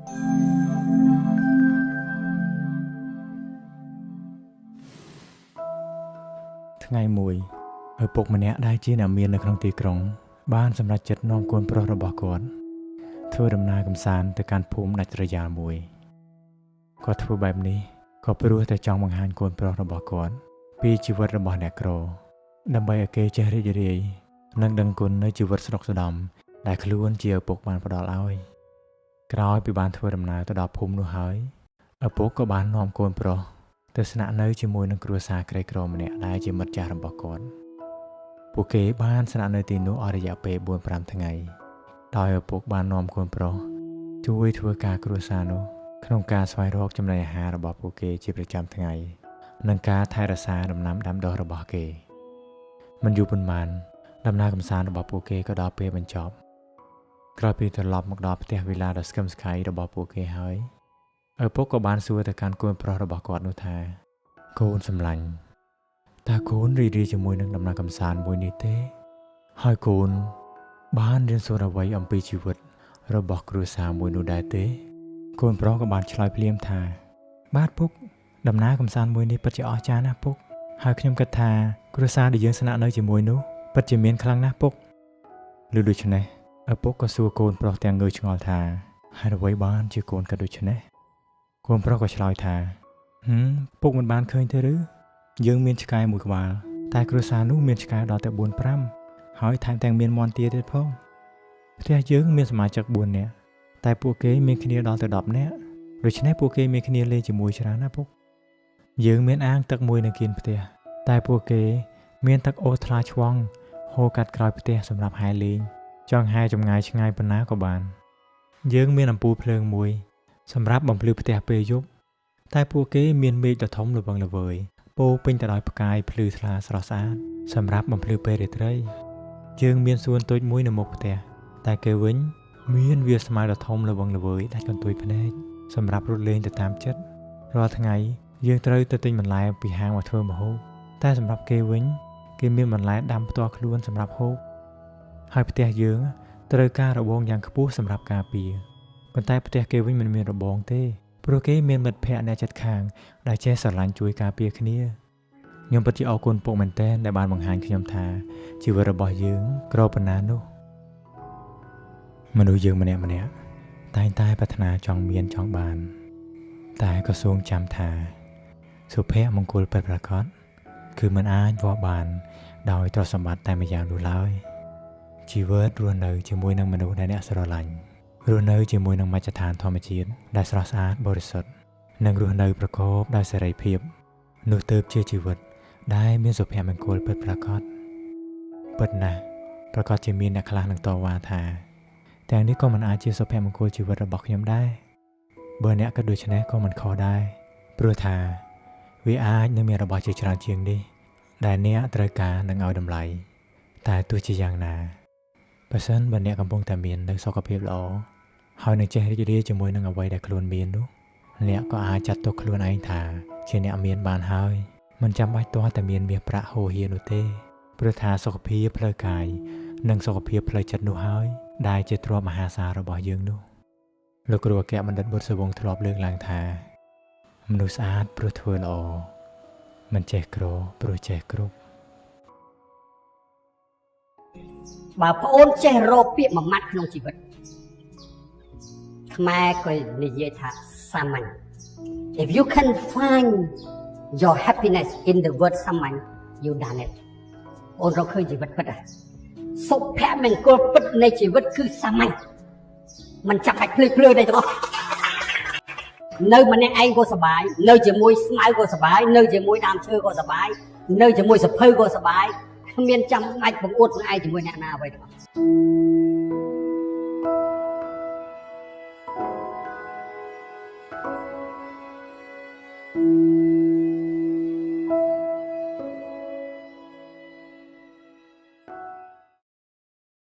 ថ្ងៃមួយឪពុកម្នាក់ដែលជាអ្នកមាននៅក្នុងទីក្រុង បានសម្រេចចិត្តនាំកូនប្រុសរបស់គាត់ធ្វើដំណើរកម្សាន្តទៅកាន់ភូមិដាច់ស្រយាលមួយគាត់ធ្វើបែបនេះក៏ព្រោះតែចង់បង្ហាញកូនប្រុសរបស់គាត់ពីជីវិតរបស់អ្នកក្រ ដើម្បីឲ្យគេចេះរីករាយនិងដឹងគុណនៅជីវិតស្រុកសណ្ដំដែលខ្លួនជាឪពុកបានផ្ដល់ឲ្យក្រោយពីបានធ្វើដំណើរទៅដល់ភូមិនោះហើយឪពុកក៏បាននាំកូនប្រុសទៅស្នាក់នៅជាមួយនឹងគ្រួសារក្រីក្រម្នាក់ដែលជាមិត្តចាស់របស់គាត់ពួកគេបានស្នាក់នៅទីនោះអស់រយៈពេល4-5ថ្ងៃដោយឪពុកបាននាំកូនប្រុសជួយធ្វើការគ្រួសារនោះក្នុងការស្វែងរកចំណីអាហាររបស់ពួកគេជាប្រចាំថ្ងៃនិងការថែរក្សាដំណាំដាំដុះរបស់គេ មិនយូរប៉ុន្មានដំណើរកម្សាន្តរបស់ពួកគេក៏ដល់ពេលបញ្ចប់ក្រោយពីត្រឡប់មកដល់ផ្ទះវីឡាដ៏ស្កឹមស្កៃរបស់ពួកគេហើយឪពុកក៏បានសួរទៅកាន់កូនប្រុសរបស់គាត់នោះថាកូនសម្លាញ់តើកូនរីករាយជាមួយនឹងដំណើរកម្សាន្តមួយនេះទេហើយកូនបានរៀនសូត្រអ្វីអំពីជីវិតរបស់គ្រួសារមួយនោះដែរទេកូនប្រុសក៏បានឆ្លើយភ្លាមថាបាទពុកដំណើរកម្សាន្តមួយនេះពិតជាអស្ចារ្យណាស់ពុក ហើយខ្ញុំគិតថាគ្រួសារដែលយើងស្នាក់នៅជាមួយនោះពិតជាមានខ្លាំងណាស់ពុកឬដូច្នេះឪពុកក៏សួរកូនប្រុសទាំងងឿឆ្ងល់ថាហេតុអ្វីបានជាកូនគិតដូច្នេះកូនប្រុសក៏ឆ្លើយថាហឹមពុកមិនបានឃើញទេឬយើងមានឆ្កែមួយក្បាលតែគ្រួសារនោះមានឆ្កែដល់ទៅ4 5ហើយថែមទាំងមានមាន់ទាទៀតផងផ្ទះយើងមានសមាជិក4នាក់តែពួកគេមានគ្នាដល់ទៅ10នាក់ដូច្នេះពួកគេមានគ្នាលេងជាមួយច្រើនណាស់ពុកយើងមានអាងទឹកមួយនៅគៀនផ្ទះតែពួកគេមានទឹកអូរថ្លាឆ្វង់ហូរកាត់ក្រោយផ្ទះសម្រាប់ហែលលេងចង់ហែលចម្ងាយឆ្ងាយប៉ុណ្ណាក៏បានយើងមានអំពូលភ្លើងមួយសម្រាប់បំភ្លឺផ្ទះពេលយប់តែពួកគេមានមេឃដ៏ធំល្វឹងល្វើយពោរពេញទៅដោយផ្កាយភ្លឺថ្លាស្រស់ស្អាតសម្រាប់បំភ្លឺពេលរាត្រីយើងមានសួនតូចមួយនៅមុខផ្ទះតែគេវិញមានវាលស្មៅដ៏ធំល្វឹងល្វើយដាច់កន្ទុយភ្នែកសម្រាប់រត់លេងទៅតាមចិត្តរាល់ថ្ងៃយើងត្រូវទៅទិញបន្លែពីហាងមកធ្វើម្ហូបតែសម្រាប់គេវិញគេមានបន្លែដាំផ្ទាល់ខ្លួនសម្រាប់ហូបហើយផ្ទះយើងត្រូវការរបងយ៉ាងខ្ពស់សម្រាប់ការពារប៉ុន្តែផ្ទះគេវិញមិនមានរបងទេព្រោះគេមានមិត្តភ័ក្តិអ្នកជិតខាងដែលចេះស្រឡាញ់ជួយការពារគ្នាខ្ញុំពិតជាអរគុណពុកមែនទែនដែលបានបង្ហាញខ្ញុំថាជីវិតរបស់យើងក្រប៉ុណ្ណានោះមនុស្សយើងម្នាក់ៗតែងតែប្រាថ្នាចង់មានចង់បានតែក៏សូមចាំថាសុភមង្គលពិតប្រាកដគឺមិនអាចវាស់បានដោយទ្រព្យសម្បត្តិតែម្យ៉ាងនោះឡើយជីវិតរស់នៅជាមួយនឹងមនុស្សដែលអ្នកស្រឡាញ់រស់នៅជាមួយនឹងមជ្ឈដ្ឋានធម្មជាតិដែលស្រស់ស្អាតបរិសុទ្ធនិងរស់នៅប្រកបដោយសេរីភាពនោះទើបជាជីវិតដែលមានសុភមង្គលពិតប្រាកដពិតណាស់ប្រាកដជាមានអ្នកខ្លះនឹងតវ៉ាថាទាំងនេះក៏មិនអាចជាសុភមង្គលជីវិតរបស់ខ្ញុំដែរបើអ្នកគិតដូច្នេះក៏មិនខុសដែរព្រោះថាវាអាចនឹងមានរបស់ជាច្រើនជាងនេះដែលអ្នកត្រូវការនឹងឲ្យតម្លៃតែទោះជាយ៉ាងណាបើសិនបើអ្នកកំពុងតែមាននូវសុខភាពល្អហើយនឹងចេះរីករាយជាមួយនឹងអ្វីដែលខ្លួនមាននោះអ្នកក៏អាចចាត់ទុកខ្លួនឯងថាជាអ្នកមានបានហើយមិនចាំបាច់ទាល់តែមានមាសប្រាក់ហូរហៀរនោះទេព្រោះថាសុខភាពផ្លូវកាយនិងសុខភាពផ្លូវចិត្តនោះហើយដែលជាទ្រព្យមហាសាលរបស់យើងនោះលោកគ្រូអគ្គបណ្ឌិតបុត្រសវង្សធ្លាប់លើកឡើងថាមនុស្សស្អាតព្រោះធ្វើល្អមិនចេះក្រព្រោះចេះគ្រប់ បើប្អូនចេះរកពាក្យមួយម៉ាត់ក្នុងជីវិតខ្មែរក៏និយាយថាសាមញ្ញ If you can find your happiness in the word សាមញ្ញ you done it អូនរកឃើញជីវិតពិតហ៎សុភមង្គលពិតនៃជីវិតគឺសាមញ្ញមិនចាំបាច់ភ្លឺភ្លឺទេទាំងអស់នៅម្នាក់ឯងក៏សប្បាយនៅជាមួយស្មៅក៏សប្បាយនៅជាមួយដើមឈើក៏សប្បាយនៅជាមួយសភៅក៏សប្បាយគ្មានចាំបាច់បង្អួតខ្លួនឯងជាមួយអ្នកណាអ្វីទាំងអស់